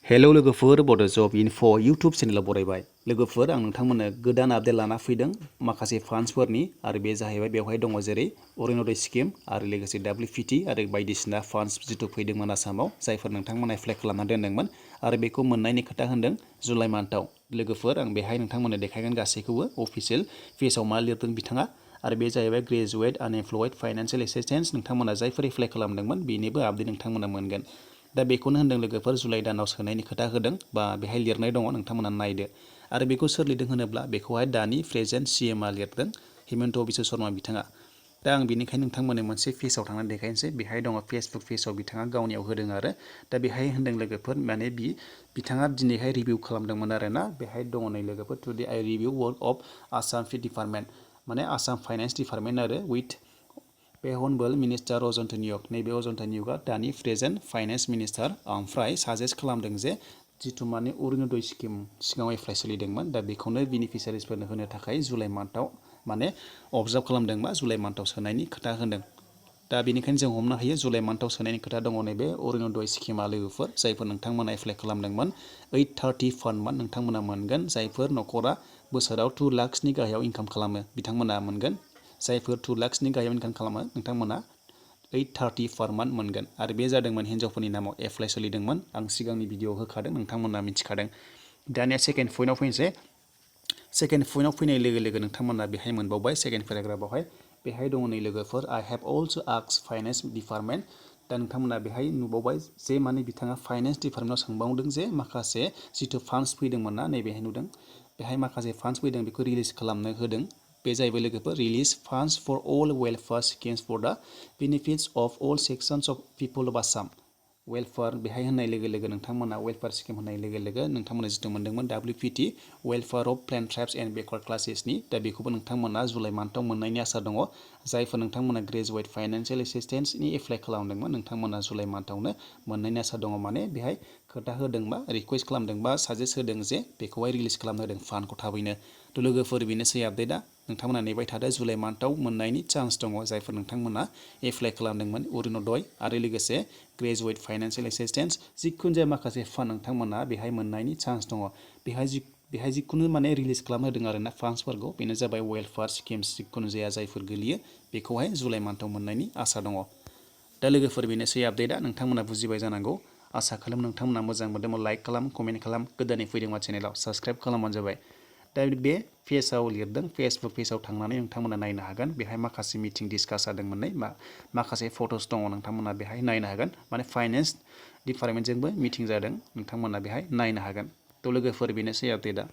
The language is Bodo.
हेलौ लोगोफोर बड' जब इनफ' इउटुब चेनेलाव बरायबाय लोगोफोर आं नोंथांमोननो गोदान आपडेट लाना फैदों माखासे फान्ड्सफोरनि आरो बे जाहैबाय बेवहाय दङ जेरै अरुणोदय स्किम आरो लोगोसे WPT आरो बायदिसिना फान्ड्स जिथु फैदोंमोन आसामाव जायफोर नोंथांमोना एप्लाइ खालामना दोनदोंमोन आरो बेखौ मोननायनि खोथा होनदों जुलाइ मान्थआव लोगोफोर आं बेहाय नोंथांमोननो देखायगोन गासैखौबो अफिसियेल पेजआव मा लिरदों बिथाङा आरो बे जाहैबाय ग्रेजुवेट आनएमप्लयड फाइनान्सियेल एसिस्टेन्स नोंथांमोना जायफोर एप्लाइ खालामदोंमोन बेनिबो आपडेट नोंथांमोना मोनगोन दा बेखौनो होनदों लोगोफोर जुलाइ दानाव सोनायनि खोथा होदों बा बेहाय लिरनाय दङ नोंथांमोना नायदो आरो बेखौ सोर लिरदों होनोब्ला बेखौहाय दानि प्रेजेन्ट CMआ लिरदों हिमन्त बिश्व शर्मा बिथाङा दा आं बेनिखायनो नोंथांमोननो मोनसे पेजआव थांनानै देखायनोसै बेहाय दङ फेसबुक पेजआव बिथाङा गावनियाव होदों आरो दा बेहाय होनदों लोगोफोर माने बिथाङा दिनैहाय रिभिउ खालामदोंमोन आरोना बेहाय दङ नै लोगोफोर today I review work of Assam department माने आसाम फाइनान्स डिपार्टमेन्ट आरो उइथ बे हनबोल मिनिस्टार अजन्त नियग नैबे अजन्त नियगआ दानि प्रेजेन्ट फाइनान्स मिनिस्टार ओमफ्राय साजेस्ट खालामदों जे जिथु माने अरुणोदय स्किम सिगाङाव एप्लाइ सोलिदोंमोन दा बेखौनो बेनिफिसियारिसफोरनो होनो थाखाय जुलाइ मान्थआव माने अबजार्भ खालामदोंबा जुलाइ मान्थआव सोनायनि खोथा होनदों दा बेनिखायनो जों हमनो हायो जुलाइ मान्थआव सोनायनि खोथा दङ नैबे अरुणोदय स्किमा लोगोफोर जायफोर नोंथांमोना एप्लाइ खालामदोंमोन 830 फान्ड नोंथांमोना मोनगोन जायफोर न'खरा बोसोराव 2 लाखसनि गाहायाव इनकाम खालामो बिथांमोना मोनगोन जायफोर 2 लाखसनि गाहायाव इनकाम खालामो नोंथांमोना 830 पार मान्थ मोनगोन आरो बे जादोंमोन हिन्जावफोरनि नामाव एप्लाइ सोलिदोंमोन आं सिगांनि भिडिअ होखादों नोंथांमोना मिथिखादों दानिया सेकेन्ड पइन्टआव फैनोसै सेकेन्ड पइन्टआव फैनाय लोगो लोगो नोंथांमोना बेहाय मोनबावबाय सेकेन्ड पेराग्राफावहाय बेहाय दङ नै लोगोफोर I have also asked finance department दा नोंथांमोना बेहाय नुबावबाय जे माने बिथाङा फाइनान्स डिपार्टमेन्टआव सोंबावदों जे माखासे जिथु फान्ड्स फैदोंमोन ना नैबेहाय नुदों बेहाय माखासे फान्ड्स फैदों बेखौ रिलिज खालामनो होदों बे जाहैबाय लोगोफोर release funds for all welfare schemes for the benefits of all sections of people of Assam welfare बेहाय होननाय लोगो लोगो नोंथांमोना वेलफेयार स्किम होननाय लोगो लोगो नोंथांमोना जिथु मोनदोंमोन WPT welfare of plain tribes and backward क्लासेसनि दा बेखौबो नोंथांमोना जुलाइ मान्थआव मोननायनि आसा दङ जायफोर नोंथांमोना ग्रेजुवेट फाइनान्सियेल एसिस्टेन्सनि एप्लाइ खालामदोंमोन नोंथांमोना जुलाइ मान्थआवनो मोननायनि आसा दङ माने बेहाय खोथा होदोंबा रिकुवेस्ट खालामदोंबा साजेस्ट होदों जे बेखौहाय रिलिज खालामनो होदों फान्डखौ थाबैनो थ' लोगोफोर बेनोसै आपडेटआ नोंथांमोना नेबाय थादो जुलाइ मान्थआव मोननायनि चान्स दङ जायफोर नोंथांमोना एप्लाइ खालामदोंमोन अरुणोदय आरो लोगोसे ग्रेजुवेट फाइनान्सियेल एसिस्टेन्स जिखुनु जाया माखासे फान्ड नोंथांमोना बेहाय मोननायनि चान्स दङ बेहाय जिखुनु माने रिलिज खालामनो होदों आरोना फान्ड्सफोरखौ बेनो जाबाय वेलफेयार स्किम्स जिखुनु जाया जायफोर गोलैयो बेखौहाय जुलाइ मान्थआव मोननायनि आसा दङ दा लोगोफोर बेनोसै आपडेटआ नोंथांमोना बुजिबाय जानांगौ आसा खालाम नोंथांमोना मोजां मोनदोंबा लाइक खालाम कमेन्ट खालाम गोदानै फैदोंबा चेनेलाव साबस्क्राइब खालामबानो जाबाय दा बे पेजआव लिरदों फेसबुक पेजआव थांनानै नोंथांमोना नायनो हागोन बेहाय माखासे मिटिं डिसकास जादोंमोन माखासे फट'स दङ नोंथांमोना बेहाय नायनो हागोन माने फाइनान्स डिपार्टमेन्टजोंबो मिटिं जादों नोंथांमोना बेहाय नायनो हागोन थ' लोगोफोर बेनोसै आपडेटआ